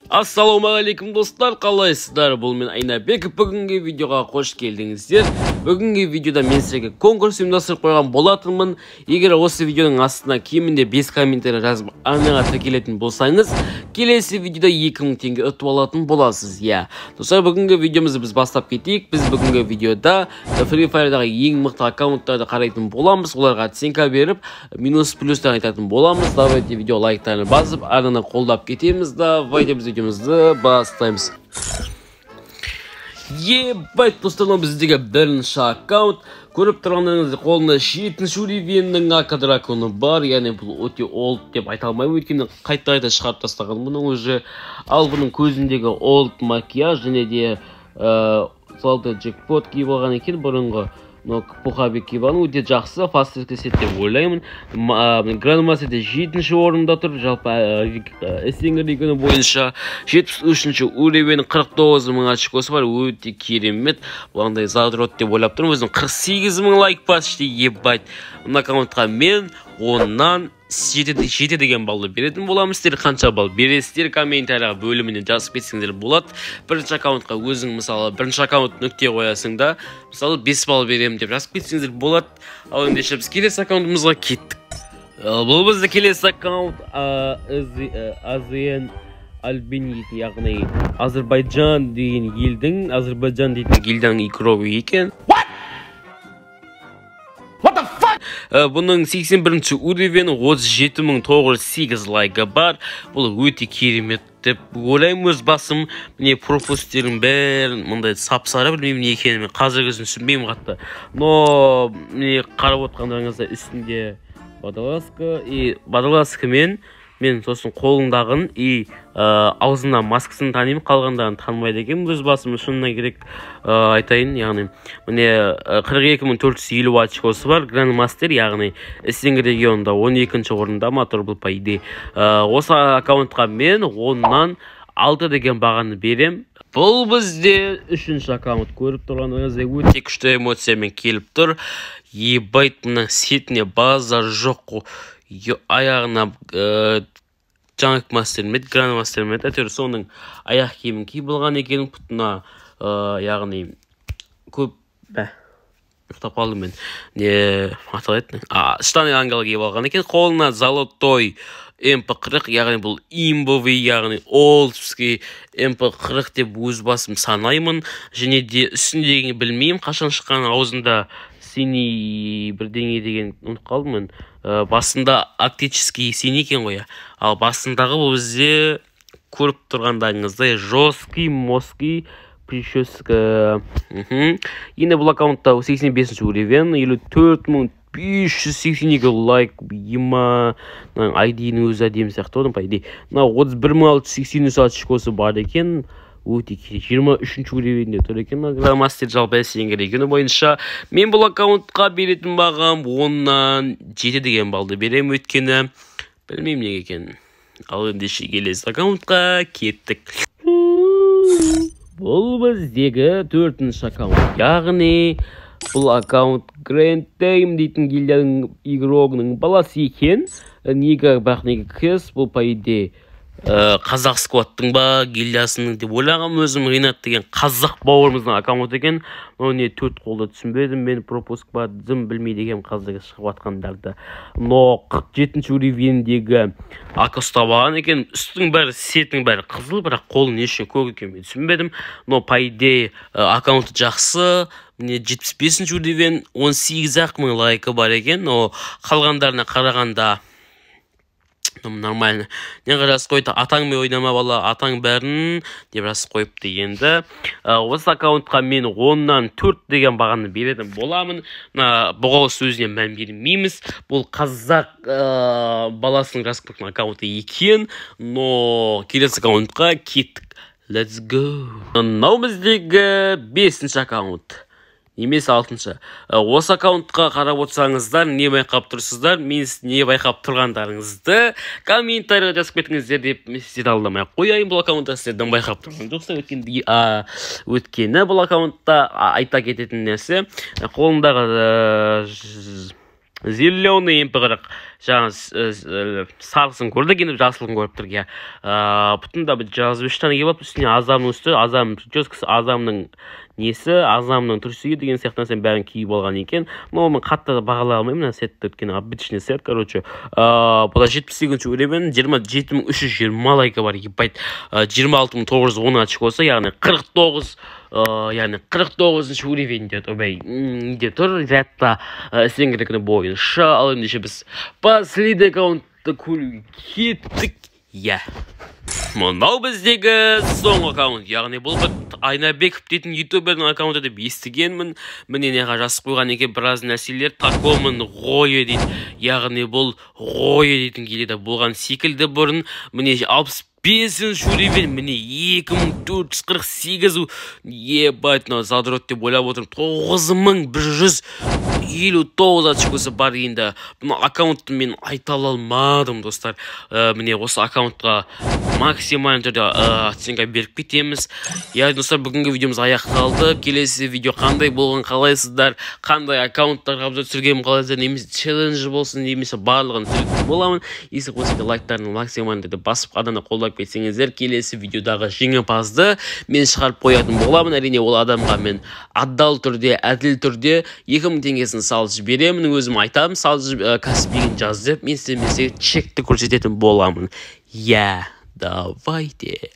Ассалаумағалейкум, достар, қалайсыздар? Бұл мен, Айнабек. Бүгінгі видеоға қош келдіңіздер. Бүгінгі видеода мен сіздерге конкурс ұйымдастырып қойған болатынмын. Егер осы видеоның астына кемінде 5 комментарий жазып, арнаға тіркелетін болсаңыз, келесі видеода 2000 теңге ұтып алатын боласыз. Иә. Достар, бүгінгі видеомызды біз бастап кетейік. Біз бүгінгі видеода Free Fire'дағы ең мықты аккаунттарды қарайтын боламыз. Оларға оценка беріп, минус плюстарын айтатын боламыз. Давайте видео лайктарын басып, арнаны қолдап кетеміз. Давайте біз видеомызды бастаймыз. Ебать, достар, мынау біздегі бірінші аккаунт. Көріп тұрғандарыңыздай, қолында жетінші уровеньнің АК драконы бар. Яғни бұл өте олд деп айта алмаймын, өйткені қайта қайта шығарып тастаған бұның уже. Ал бұның көзіндегі олд макияж және де золотой джекпот киіп алған екен бұрынғы. Но пуховик киіп алған, өте жақсы фаст сет деп ойлаймын. Грандмастерде жетінші орында тұр, жалпы СНГ регионы бойынша 73-ші уровень, 49 мың очкосы бар, өте керемет. Бұл андай задрот деп ойлап тұрмын өзім. 48 мың лайк почти, ебать. Мына аккаунтқа мен 10-нан 7 деген баллды беретін боламын. Сіздер қанша балл бересіздер, комментария бөліміне жазып кетсеңдер болады. Бірінші аккаунтқа өзің, мысалы, бірінші аккаунт нүкте қоясың да, мысалы, 5 балл беремін деп жазып кетсеңіздер болады. Ал ендеше біз келесі аккаунтымызға кеттік. Бұл бізде келесі аккаунт АЗН Альбин дейтін, яғни Азербайджан деген елдің, Азербайджан дейтін елдің игрогы екен. Бұның 81 уровень, 37 908 лайкі бар. Бұл өте керемет деп ойлаймын өз басым. Міне, пропусктердің бәрін мындай сап сары, білмеймін не екенін, мен қазіргісін түсінбеймін қатты. Но міне, қарап отқандарыңызда, үстінде водолазка и водолазкамен мен сосын қолындағын и аузына маскасын танимын, қалғандарын танымайды екенмін өз басым, шынына керек айтайын. Яғни міне, 42 450 очкосы бар, грандмастер, яғни СНГ регионында 12-ші орында ма тұр бұл, по идее. Осы аккаунтқа мен 10-нан 6 деген бағаны берем. Бұл бізде үшінші аккаунт. Көріп тұрғандарыңыздай, өте күшті эмоциямен келіп тұр. Ебать, мына сетіне базар жоқ қой. Аяғына жаңк мастер ме еді, гранд мастер ме еді, әйтеуір соның аяқ киімін киіп алған екен пұтына, яғни көп бә, ұйықтап қалдым мен, не аты қалай еді, штаны ангел киіп алған екен, қолына золотой МП 40, яғни бұл имбовый, яғни олдский МП 40 деп өз басым санаймын. Және де үстіндегіні білмеймін қашан шыққан, аузында синий бірдеңе деген, ұмытып қалдым мен. Басында арктический синий екен ғой, иә. Ал басындағы бұл бізде, көріп тұрғандарыңыздай, жесткий моский прическа. Енді бұл аккаунтта 85 уровень, 54 582 лайк. Ема, мынаның айдиінің өзі әдемі сияқты ғой, по идее. Мынау 31 683 очкосы бар екен, өте 23-ші уровеньде тұр екен мастер. Жалпы СНГ регионы бойынша мен бұл аккаунтқа беретін бағам 10-нан 7 деген баллды беремін, өйткені білмеймін неге екенін. Ал ендеше келесі аккаунтқа кеттік. Бұл біздегі төртінші аккаунт, яғни бұл аккаунт Грэнд Тейм дейтін гильдияның игрогының баласы екен. Неге, бірақ неге кс? Бұл, по идее, қазақ сквадтың ба гильдиясының деп ойлағанмын өзім. Ринат деген қазақ бауырымыздың аккаунты екен. Мынау не, төрт қолды түсінбедім мен, пропуск па, дым білмейді екенмін қазіргі шығып жатқандарды. Но 47-ші уровеньдегі АК ұстап алған екен. Үстінің бәрі, сетінің бәрі қызыл, бірақ қолы не үшін көк екенін мен түсінбедім. Но, по идее, аккаунты жақсы. Міне, 75-ші уровень, 18 ақ мың лайкі бар екен, но қалғандарына қарағанда нормально. Неге жазып қойды: «Атаңмен ойнама, бала, атаң бәрін», — деп жазып қойыпты. Енді осы аккаунтқа мен 10-нан 4 деген бағаны беретін боламын. Мына бұғау сөзіне мән бермейміз, бұл қазақ баласының жазып қойған аккаунты екен. Но келесі аккаунтқа кеттік, let's go. Мынау біздегі бесінші аккаунт немесе алтыншы. Осы аккаунтқа қарап отырсаңыздар, не байқап тұрсыздар? Мен не байқап тұрғандарыңызды комментарийға жазып кетіңіздер деп мен сіздерді алдамай ақ қояйын. Бұл аккаунтта сіздердің байқап тұрған жоқсыздар, өйткені бұл аккаунтта айта кететін нәрсе, қолындағы зеленый МП 40. Жаңа сарысын көрдік, енді жасылын көріп тұрмық, иә. Бұтында бір жазып 3 тане киіп алып, үстіне Азамның үсті, Азамның прическасы, Азамның несі, Азамның трусигі деген сияқты нәрсенің бәрін киіп алған екен. Но мен қатты бағалай алмаймын мына сетті, өйткені обычный сет, короче. Бұда 78 уровень, 27 320 лайкі бар, ебать. 26 910 очкосы, яғни 49, яғни 49 уровеньде, ойбай, неде тұр, рядта СНГ бойынша. Ал ендеше біз последний аккаунтты көруге кеттік, иә. Мынау біздегі соңғы аккаунт, яғни бұл бір Айнабеков дейтін ютубердің аккаунты деп естігенмін. Міне, неға жазып қойған екен біраз нәрселер. «Такомын ғой» дейді, яғни бұл «ғой» дейтін келеді болған секілді бұрын. Міне, 65 уровень, міне, 2448, ебать, мынау задрот деп ойлап отырмын. 9159 очкосы бар. Енді мына аккаунтты мен айта алмадым, достар. Міне, осы аккаунтқа максимальный түрде оценка беріп кетеміз, иә. Достар, бүгінгі видеомыз аяқталды. Келесі видео қандай болған қалайсыздар, қандай аккаунттарға обзор түсіргенін қалайсыздар, немесе челлендж болсын, немесе барлығын түсіретін боламын. Если болса, лайктарын максимальный түрде басып, адамды қолдап кетсеңіздер, келесі видеодағы жеңімпазды мен шығарып қоятын боламын. Әрине, ол адамға мен адал түрде, әділ түрде 2000 теңгесін салып жіберемін. Өзім айтамын, салып, Каспиін жаз деп, мен сіздерге чекті көрсететін боламын, иә. Давайте.